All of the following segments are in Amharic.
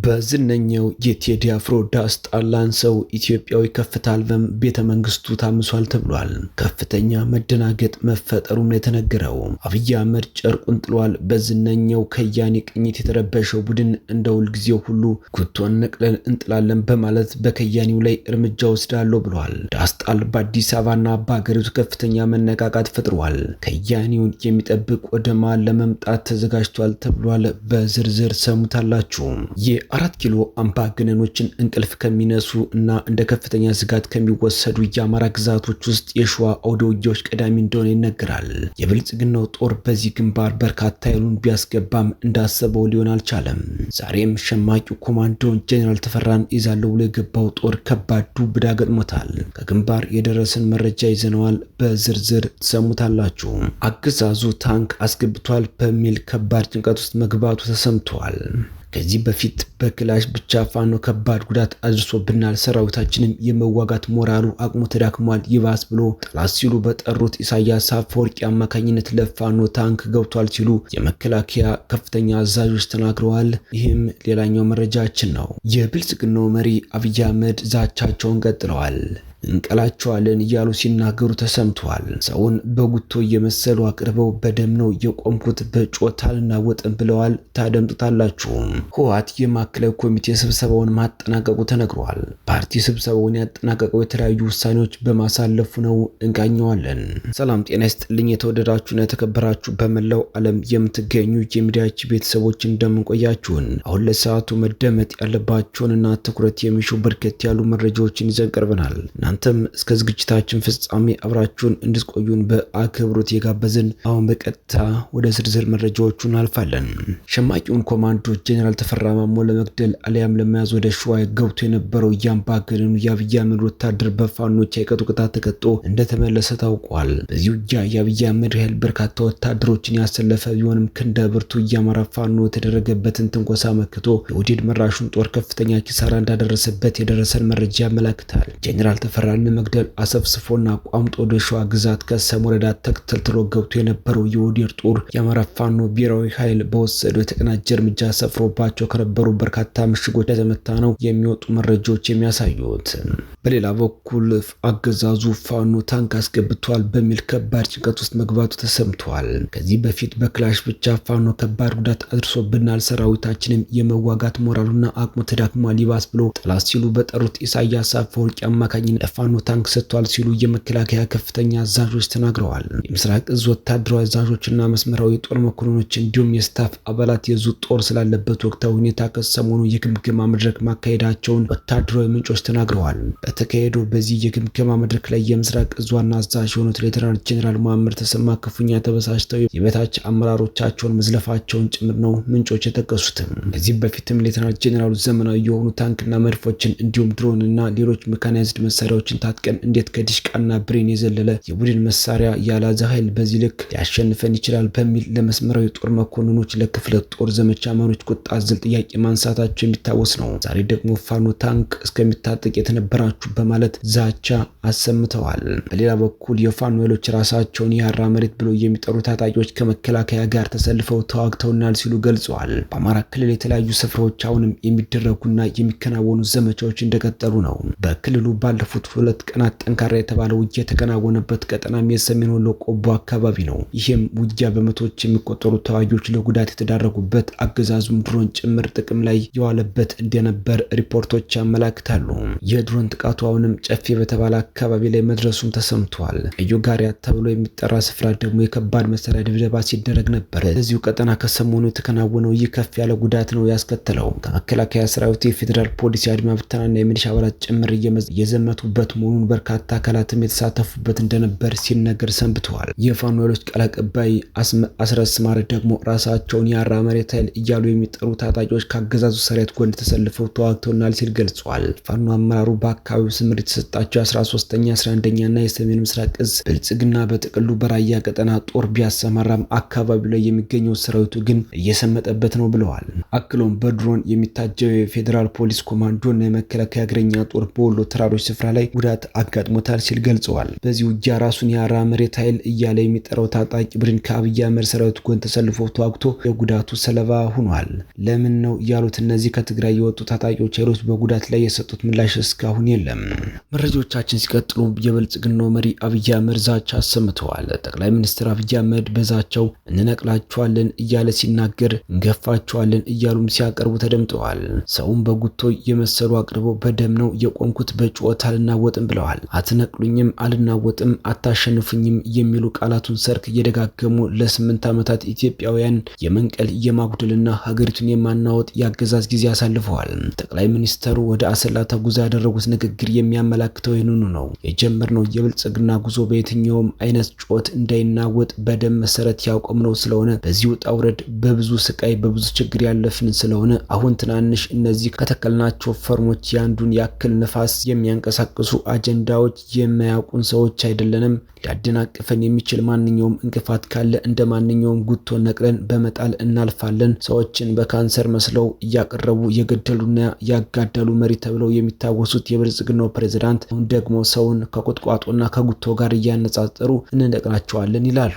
በዝነኛው የቴዲ አፍሮ ዳስ ጣላን ሰው ኢትዮጵያዊ ከፍታ አልበም ቤተ መንግስቱ ታምሷል ተብሏል። ከፍተኛ መደናገጥ መፈጠሩም ነው የተነገረው። አብይ አህመድ ጨርቁን ጥሏል። በዝነኛው ከያኔ ቅኝት የተረበሸው ቡድን እንደ ሁልጊዜው ሁሉ ጉቶን ነቅለን እንጥላለን በማለት በከያኔው ላይ እርምጃ ወስዳለሁ ብሏል። ዳስ ጣል በአዲስ አበባና በሀገሪቱ ከፍተኛ መነቃቃት ፈጥሯል። ከያኔውን የሚጠብቅ ወደ መሃል ለመምጣት ተዘጋጅቷል ተብሏል። በዝርዝር ሰሙታላችሁ። የአራት ኪሎ አምባገነኖችን እንቅልፍ ከሚነሱ እና እንደ ከፍተኛ ስጋት ከሚወሰዱ የአማራ ግዛቶች ውስጥ የሸዋ አውደ ውጊያዎች ቀዳሚ እንደሆነ ይነገራል። የብልጽግናው ጦር በዚህ ግንባር በርካታ ኃይሉን ቢያስገባም እንዳሰበው ሊሆን አልቻለም። ዛሬም ሸማቂው ኮማንዶን ጄኔራል ተፈራን ይዛለው ብሎ የገባው ጦር ከባድ ዱብዳ ገጥሞታል። ከግንባር የደረሰን መረጃ ይዘነዋል፣ በዝርዝር ትሰሙታላችሁ። አገዛዙ ታንክ አስገብቷል በሚል ከባድ ጭንቀት ውስጥ መግባቱ ተሰምቷል። ከዚህ በፊት በክላሽ ብቻ ፋኖ ከባድ ጉዳት አድርሶብናል፣ ሰራዊታችንም የመዋጋት ሞራሉ አቅሙ ተዳክሟል፣ ይባስ ብሎ ጠላት ሲሉ በጠሩት ኢሳያስ አፈወርቂ አማካኝነት ለፋኖ ታንክ ገብቷል ሲሉ የመከላከያ ከፍተኛ አዛዦች ተናግረዋል። ይህም ሌላኛው መረጃችን ነው። የብልጽግናው መሪ አብይ አህመድ ዛቻቸውን ቀጥለዋል። እንቀላቸዋለን እያሉ ሲናገሩ ተሰምተዋል። ሰውን በጉቶ እየመሰሉ አቅርበው በደም ነው የቆምኩት በጮት አልናወጥም ብለዋል። ታደምጡታላችሁ። ህወሓት የማዕከላዊ ኮሚቴ ስብሰባውን ማጠናቀቁ ተነግሯል። ፓርቲ ስብሰባውን ያጠናቀቀው የተለያዩ ውሳኔዎች በማሳለፉ ነው። እንቃኘዋለን። ሰላም ጤና ይስጥልኝ። የተወደዳችሁና የተከበራችሁ በመላው ዓለም የምትገኙ የሚዲያችን ቤተሰቦች እንደምንቆያችሁን አሁን ለሰዓቱ መደመጥ ያለባቸውንና ትኩረት የሚሹ በርከት ያሉ መረጃዎችን ይዘን ቀርበናል። እናንተም እስከ ዝግጅታችን ፍጻሜ አብራችሁን እንድትቆዩን በአክብሮት የጋበዝን። አሁን በቀጥታ ወደ ዝርዝር መረጃዎቹ እናልፋለን። ሸማቂውን ኮማንዶ ጄኔራል ተፈራ ማሞ ለመግደል አሊያም ለመያዝ ወደ ሸዋ ገብቶ የነበረው የአምባገነኑ የአብይ አህመድ ወታደር በፋኖች አይቀጡ ቅጣት ተቀጥቶ እንደተመለሰ ታውቋል። በዚህ ውጊያ የአብይ አህመድ ኃይል በርካታ ወታደሮችን ያሰለፈ ቢሆንም ክንደ ብርቱ የአማራ ፋኖ የተደረገበትን ትንኮሳ መክቶ የኦህዴድ መራሹን ጦር ከፍተኛ ኪሳራ እንዳደረሰበት የደረሰን መረጃ ያመላክታል። ጄኔራል ተፈራን ለመግደል አሰፍስፎና ቋምጦ ወደ ሸዋ ግዛት ከሰም ወረዳ ተከትሎ ገብቶ የነበረው የኦህዴድ ጦር የአማራ ፋኖ ብሔራዊ ኃይል በወሰደው የተቀናጀ እርምጃ ሰፍሮባቸው ከነበሩ በርካታ ምሽጎች እንደተመታ ነው የሚወጡ መረጃዎች የሚያሳዩት። በሌላ በኩል አገዛዙ ፋኖ ታንክ አስገብቷል በሚል ከባድ ጭንቀት ውስጥ መግባቱ ተሰምቷል። ከዚህ በፊት በክላሽ ብቻ ፋኖ ከባድ ጉዳት አድርሶብናል፣ ሰራዊታችንም የመዋጋት ሞራሉና አቅሙ ተዳክሟል፣ ይባስ ብሎ ጠላት ሲሉ በጠሩት ኢሳያስ አፈወርቂ አማካኝነት ለፋኖ ታንክ ሰጥቷል ሲሉ የመከላከያ ከፍተኛ አዛዦች ተናግረዋል። የምስራቅ እዝ ወታደራዊ አዛዦችና መስመራዊ የጦር መኮንኖች እንዲሁም የስታፍ አባላት የዙ ጦር ስላለበት ወቅታዊ ሁኔታ ከሰሞኑ የግምገማ መድረክ ማካሄዳቸውን ወታደራዊ ምንጮች ተናግረዋል። በተካሄደው በዚህ የግምገማ መድረክ ላይ የምስራቅ እዝ ዋና አዛዥ የሆኑት ሌተናል ጄኔራል መሐመድ ተሰማ ክፉኛ ተበሳጭተው የበታች አመራሮቻቸውን መዝለፋቸውን ጭምር ነው ምንጮች የጠቀሱትም። ከዚህ በፊትም ሌተናል ጄኔራሉ ዘመናዊ የሆኑ ታንክና መድፎችን እንዲሁም ድሮን እና ሌሎች ሜካናይዝድ መሳሪያዎችን ታጥቀን እንዴት ከዲሽቃና ብሬን የዘለለ የቡድን መሳሪያ ያልያዘ ኃይል በዚህ ልክ ሊያሸንፈን ይችላል በሚል ለመስመራዊ ጦር መኮንኖች፣ ለክፍለ ጦር ዘመቻ መሪዎች ቁጣ አዘል ጥያቄ ማንሳታቸው የሚታወስ ነው። ዛሬ ደግሞ ፋኖ ታንክ እስከሚታጠቅ የተነበራችሁ በማለት ዛቻ አሰምተዋል። በሌላ በኩል የፋኖ ኃይሎች ራሳቸውን የሀራ መሬት ብለው የሚጠሩ ታጣቂዎች ከመከላከያ ጋር ተሰልፈው ተዋግተውናል ሲሉ ገልጸዋል። በአማራ ክልል የተለያዩ ስፍራዎች አሁንም የሚደረጉና የሚከናወኑ ዘመቻዎች እንደቀጠሉ ነው። በክልሉ ባለፉት 2 ቀናት ጠንካራ የተባለ ውጊያ የተከናወነበት ቀጠናም የሰሜን ወሎ ቆቦ አካባቢ ነው። ይህም ውጊያ በመቶዎች የሚቆጠሩ ተዋጊዎች ለጉዳት የተዳረጉበት፣ አገዛዙም ድሮን ጭምር ጥቅም ላይ የዋለበት እንደነበር ሪፖርቶች ያመላክታሉ። የድሮን ጥቃቱ አሁንም ጨፌ በተባለ አካባቢ ላይ መድረሱም ተሰምቷል። ቀዩ ጋሪያ ተብሎ የሚጠራ ስፍራ ደግሞ የከባድ መሳሪያ ድብደባ ሲደረግ ነበር። በዚሁ ቀጠና ከሰሞኑ የተከናወነው ይህ ከፍ ያለ ጉዳት ነው ያስከተለው። ከመከላከያ ሰራዊት፣ የፌዴራል ፖሊስ፣ የአድማ ብተናና የሚሊሻ አባላት ጭምር እየዘመቱበት መሆኑን በርካታ አካላትም የተሳተፉበት እንደነበር ሲነገር ሰንብተዋል። የፋኖ ኃይሎች ቃል አቀባይ አስረስ ማረ ደግሞ ራሳቸውን የሀራ መሬት ኃይል እያሉ የሚጠሩ ታጣቂዎች ከአገዛዙ ሰራዊት ጎን ተሰልፈው ተዋግተውናል ሲል ገልጿል። ፋኖ አመራሩ በአካባቢው ስምሪት የተሰጣቸው 13ኛ፣ 11ኛ እና የሰሜን ምስራቅ እዝ ብልጽግና በጥቅሉ በራያ ቀጠና ጦር ቢያሰማራም አካባቢው ላይ የሚገኘው ሰራዊቱ ግን እየሰመጠበት ነው ብለዋል። አክሎም በድሮን የሚታጀበው የፌዴራል ፖሊስ ኮማንዶ እና የመከላከያ እግረኛ ጦር በወሎ ተራሮች ስፍራ ላይ ላይ ጉዳት አጋጥሞታል ሲል ገልጸዋል። በዚህ ውጊያ ራሱን የአራ መሬት ኃይል እያለ የሚጠራው ታጣቂ ቡድን ከአብይ አህመድ ሰራዊት ጎን ተሰልፎ ተዋግቶ የጉዳቱ ሰለባ ሆኗል። ለምን ነው ያሉት እነዚህ ከትግራይ የወጡ ታጣቂዎች ኃይሎች በጉዳት ላይ የሰጡት ምላሽ እስካሁን የለም። መረጃዎቻችን ሲቀጥሉ የብልጽግናው መሪ አብይ አህመድ ዛቻ አሰምተዋል። ጠቅላይ ሚኒስትር አብይ አህመድ በዛቻው እንነቅላቸዋለን እያለ ሲናገር እንገፋቸዋለን እያሉም ሲያቀርቡ ተደምጠዋል። ሰውን በጉቶ የመሰሉ አቅርበው በደም ነው የቆምኩት፣ በጩኸት አልናወጥም ብለዋል። አትነቅሉኝም፣ አልናወጥም፣ አታሸንፉኝም የሚሉ ቃላቱን ሰርክ እየደጋገሙ ለ8 ዓመታት ኢትዮጵያውያን የመንቀል የማጉደልና ሀገሪቱን የማናወጥ የአገዛዝ ጊዜ አሳልፈዋል። ጠቅላይ ሚኒስተሩ ወደ አሰላ ተጉዞ ያደረጉት ንግግር የሚያመላክተው ይህንኑ ነው። የጀመርነው የብልጽግና ጉዞ በየትኛውም አይነት ጩኸት እንዳይናወጥ በደም መሰረት ያቆምነው ስለሆነ በዚህ ውጣ ውረድ በብዙ ስቃይ በብዙ ችግር ያለፍን ስለሆነ አሁን ትናንሽ እነዚህ ከተከልናቸው ፈርሞች ያንዱን ያክል ንፋስ የሚያንቀሳቅሱ አጀንዳዎች የማያውቁን ሰዎች አይደለንም። ሊያደናቅፈን የሚችል ማንኛውም እንቅፋት ካለ እንደ ማንኛውም ጉቶ ነቅለን በመጣል እናልፋለን። ሰዎችን በካንሰር መስለው እያቀረቡ የገደሉና ያጋደሉ መሪ ተብለው የሚታወሱት የብልጽግናው ፕሬዝዳንት አሁን ደግሞ ሰውን ከቁጥቋጦና ከጉቶ ጋር እያነጻጸሩ እንነቅላቸዋለን ይላሉ።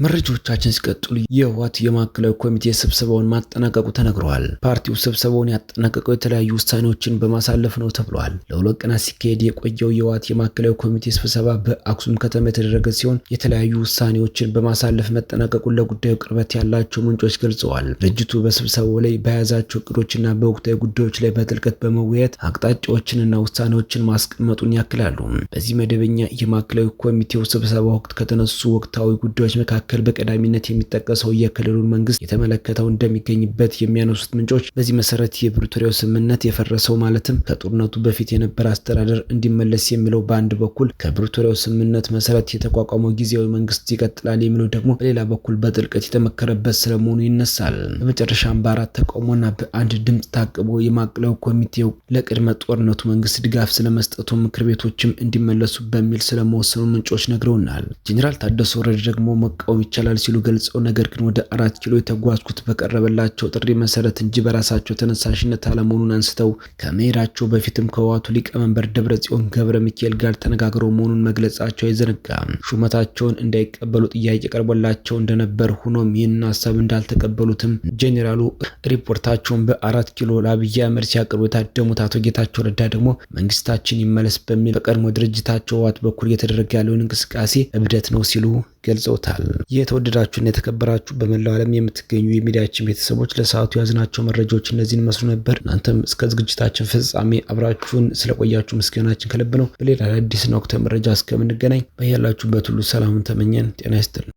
መረጃዎቻችን ሲቀጥሉ የህወሓት የማዕከላዊ ኮሚቴ ስብሰባውን ማጠናቀቁ ተነግሯል። ፓርቲው ስብሰባውን ያጠናቀቀው የተለያዩ ውሳኔዎችን በማሳለፍ ነው ተብሏል። ለ2 ቀናት ሲካሄድ የቆየው የህወሓት የማዕከላዊ ኮሚቴ ስብሰባ በአክሱም ከተማ የተደረገ ሲሆን የተለያዩ ውሳኔዎችን በማሳለፍ መጠናቀቁን ለጉዳዩ ቅርበት ያላቸው ምንጮች ገልጸዋል። ድርጅቱ በስብሰባው ላይ በያዛቸው እቅዶችና በወቅታዊ ጉዳዮች ላይ በጥልቀት በመወያየት አቅጣጫዎችንና ውሳኔዎችን ማስቀመጡን ያክላሉ። በዚህ መደበኛ የማዕከላዊ ኮሚቴው ስብሰባ ወቅት ከተነሱ ወቅታዊ ጉዳዮች መካከል በቀዳሚነት የሚጠቀሰው የክልሉን መንግስት የተመለከተው እንደሚገኝበት የሚያነሱት ምንጮች በዚህ መሰረት የፕሪቶሪያው ስምምነት የፈረሰው ማለትም ከጦርነቱ በፊት የነበረ አስተዳደር እንዲመለስ የሚለው በአንድ በኩል፣ ከፕሪቶሪያው ስምምነት መሰረት የተቋቋመው ጊዜያዊ መንግስት ይቀጥላል የሚለው ደግሞ በሌላ በኩል በጥልቀት የተመከረበት ስለመሆኑ ይነሳል። በመጨረሻም በ4 ተቃውሞና በ1 ድምፅ ታቅቦ የማዕከላዊ ኮሚቴው ለቅድመ ጦርነቱ መንግስት ድጋፍ ስለመስጠቱ ምክር ቤቶችም እንዲመለሱ በሚል ስለመወሰኑ ምንጮች ነግረውናል። ጄኔራል ታደሰ ወረደ ደግሞ መቃወም ይቻላል ሲሉ ገልጸው ነገር ግን ወደ 4 ኪሎ የተጓዝኩት በቀረበላቸው ጥሪ መሰረት እንጂ በራሳቸው ተነሳሽነት አለመሆኑን አንስተው ከመሄዳቸው በፊትም ከህወሓቱ ሊቀመንበር ደብረጽዮን ገብረ ሚካኤል ጋር ተነጋግረው መሆኑን መግለጻቸው አይዘነጋም። ሹመታቸውን እንዳይቀበሉ ጥያቄ ቀርቦላቸው እንደነበር ሆኖም ይህንን ሀሳብ እንዳልተቀበሉትም ጄኔራሉ ሪፖርታቸውን በ4 ኪሎ ለአብይ አህመድ ሲያቀርቡ የታደሙት አቶ ጌታቸው ረዳ ደግሞ መንግስታችን ይመለስ በሚል በቀድሞ ድርጅታቸው ህወሓት በኩል እየተደረገ ያለውን እንቅስቃሴ እብደት ነው ሲሉ ገልጸውታል። የተወደዳችሁና የተከበራችሁ በመላው ዓለም የምትገኙ የሚዲያችን ቤተሰቦች ለሰዓቱ ያዝናቸው መረጃዎች እነዚህን መስሉ ነበር። እናንተም እስከ ዝግጅታችን ፍጻሜ አብራችሁን ስለቆያችሁ ምስጋናችን ከልብ ነው። በሌላ አዳዲስና ወቅታዊ መረጃ እስከምንገናኝ በያላችሁበት ሁሉ ሰላሙን ተመኘን። ጤና ይስጥልን።